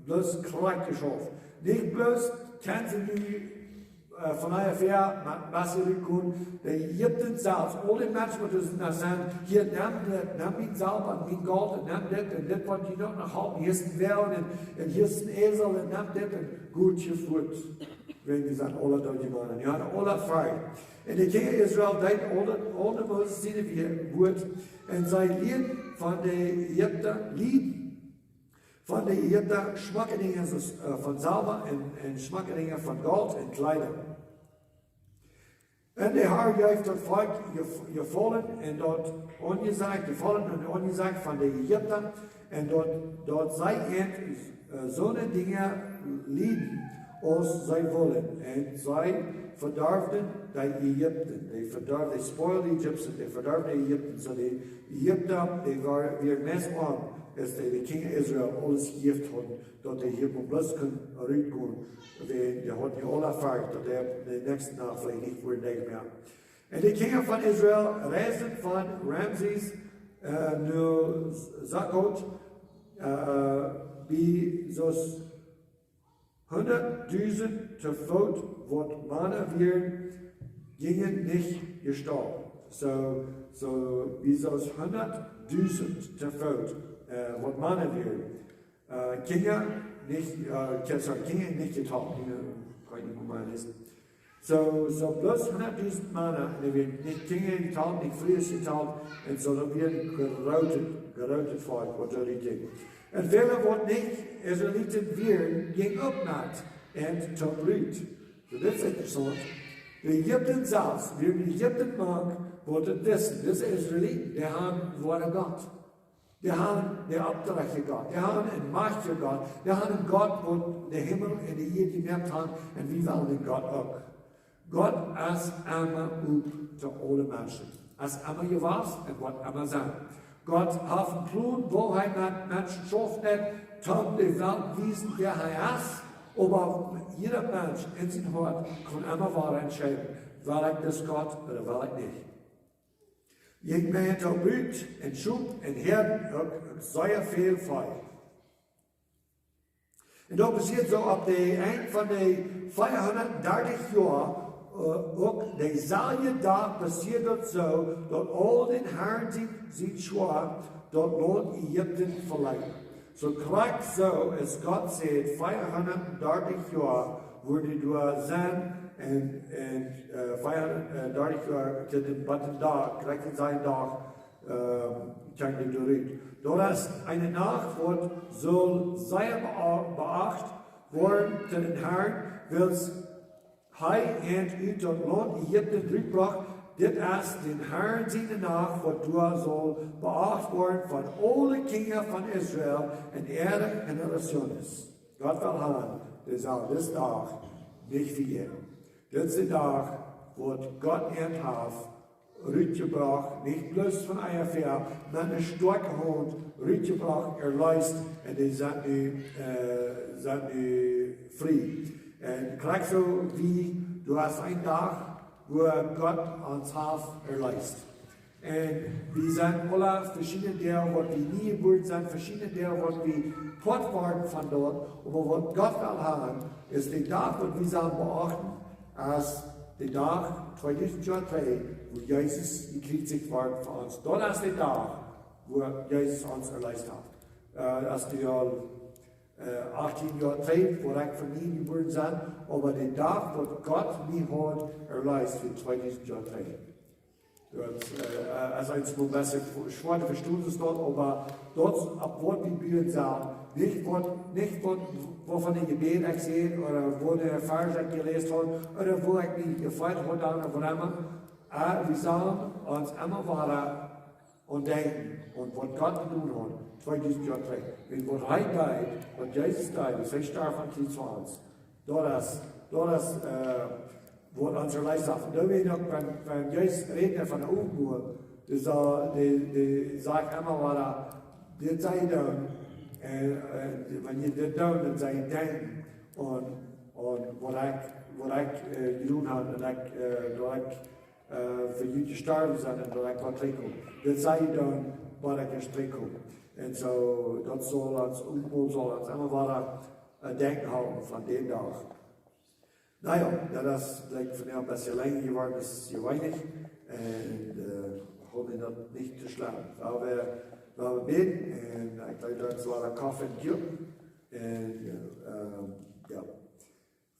bloos krakjt jeschauft. Nich bloos kjennen see nu, äh, von hia ver met Wasser rutkomen. De Ägipten selfst, aul de Menschen, waut doa sent, säden: "Hia, nemm dit, nemm mien Selwa un mien Golt un nemm dit un dit, waut jie noch haben. Hia es een Woagen un, un hia es een Esel un nemm dit un goot jefoat." Wäajen dee sent aule doot jeworden. Dee hauden aule Furcht. Un de Kjinja Israel deeden aule, aule Moses siene Wea-, Wuat. Un see lieeden von de Ägipta, lieeden von de Ägipta schmocke Dinja, soo aus, äh, von Selwa un, un schmocke Dinja von Golt un Kjleeda. Un de Herr jeef daut Volkj Jef-, Jefaulen un daut Onjesajcht, Jefaulen un Onjesajcht von de Ägipta, un daut, daut see an, äh, soone Dinja lieeden, aus see wullen. Un see vedarwen de Ägipta. They verdorved, they spoiled the Egyptians, dee vedarwen de Ägipta. So de Ägipta, dee wia-, wieren meist oam, aus dee de Kjinja Israel aules jejäft hauden, daut dee hia bloos kunnen rutkomen. Dee, dee hauden je aule Furcht, daut dee dän näakjsten Dach veleicht nich wudden doa mea. Un de Kjinja von Israel reisden von Rameses, äh, no Succoth, äh, bie soo aus hundatdusent to Foot, waut Mana wieren, jinjen nich jestalt. So, so, bie soo aus hundatdusent to Foot, äh, waut Mana wieren. Äh, Kjinja nich, äh, Kj-, sorry, Kjinja nich jetalt. Kjinja, kaun ekj nich mea läsen. So, so bloos hundatdusent Mana, un dee wieren nich Kjinja jetalt, nich Frues jetalt, un so daut wia een grootet, grootet Volkj, waut doa rutjinkj. Un väle, waut nich Israeliten wieren, jinjen uk met un toop Rut. So, dit es interessaunt. De Ägipten selfst, wieren de Ägipten mank, waut daut wisten, dise Israeliten, dee hauden woaren Gott. Dee hauden dän Opdrach von Gott. Dee hauden eene Macht von Gott. Dee hauden een Gott, waut de Himmel un de Ieed jemoakt haft. Un wie wellen dän Gott uk. Gott es emma op to aule Menschen. Es emma jewast un woat emma sennen. Gott haft een Plon, woo hee met Menschen schaufen deit, toom de Welt wiesen, wäa hee es. Oba jieda Mensch en sien Hoat kaun emma wada entscheiden, well ekj dis Gott ooda well ekj nich. Jinkj met toop Rut un Schop un Häaden uk, uk sea väl Volkj. Un daut passieed soo opp de Enj von de veahundatdartich Joa, äh, uk deeselwje Dach passieed daut soo, daut aul dän Harn sien, sien Schwoa daut Launt Ägipten veleet. So krakjt soo aus Gott säd, veahundatdartich Joa wudden doa sennen un, un, äh, veahundatdartich Joa to dän, bat dän Dach, krakjt dän selwjen Dach, äh, kjeemen dee doa rut. Daut es eene Nacht, waut saul sea bea-, beacht woaren to dän Harn, wiels hee an ut daut Launt Ägipten rutbrocht. Dit es dän Harn siene Nacht, waut doa saul beacht woaren von aule Kjinja von Israel en äare Generationen. Gott well han, dee saul disen Dach nich vejäten. Dit es de Dach, waut Gott an haft rutjebrocht, nich bloos von Ägipten, oba met eene stoakje Haunt rutjebrocht, erleest, un dee sent nu, äh, sent nu frie. Un krakjt soo aus du hast een Dach, wua Gott ons haft erleest. Un wie sent aule veschiedne Doag, waut wie nie jebuaren sent, veschiedne Doag, waut wie Poat worden von doa, oba waut Gott well han, es de Dach, waut wie sellen beachten, es de Dach tweedusent Joa trigj, wua Jesus jekjriezicht wort fa ons. Daut es de Dach, wua Jesus ons erleest haft. Äh, aus du aul, äh, achtieen Joa trigj, wua ekj von nie jebuaren sie, oba de Dach, waut Gott mie haud erleest, wia tweedusent Joa trigj. Daut, äh, es eent waut een bät schwoa to vestonen es daut, oba daut es opp waut wie buen sellen. Nich waut, nich waut, waut fa een Jebäd ekj säd, ooda waut fa Varsch ekj jeläst haud, ooda woo ekj mie jefeelt haud, ooda waut emma. Äh, wie sellen ons emma wada aun denkjen, aun waut Gott jedonen haud, tweedusent Joa trigj. Un waut hee deed, waut Jesus deed, aus hee storf aum Kjriez fa ons. Daut es, daut es, äh, waut ons erleest haft. Un doa wia noch, wan, wan Jesus räd von de Openboarunk, dee sa-, dee, dee sajcht emma wada, dit sell jie doonen, un, un wan jie dit doonen, dan sell jie denkjen aun, aun waut ekj, waut ekj, äh, jedonen hab, un ekj, äh, daut ekj, äh, fa junt jestorwen sie un daut ekj woa trigj komen. Dit sell jie doonen, bat ekj trigj kom. Un soo, daut saul ons, uk mol saul ons emma wada, äh, denkjen hoolen von dän Dach. Na jo, daut es, like, vondoag een bät lenja jeworden aus jeweenlich. Un, äh, hop daut nich too schlemm. Wie, wie bäden un ekj jleew daut es wada Koffe un Kuaken. Un, äh, jo,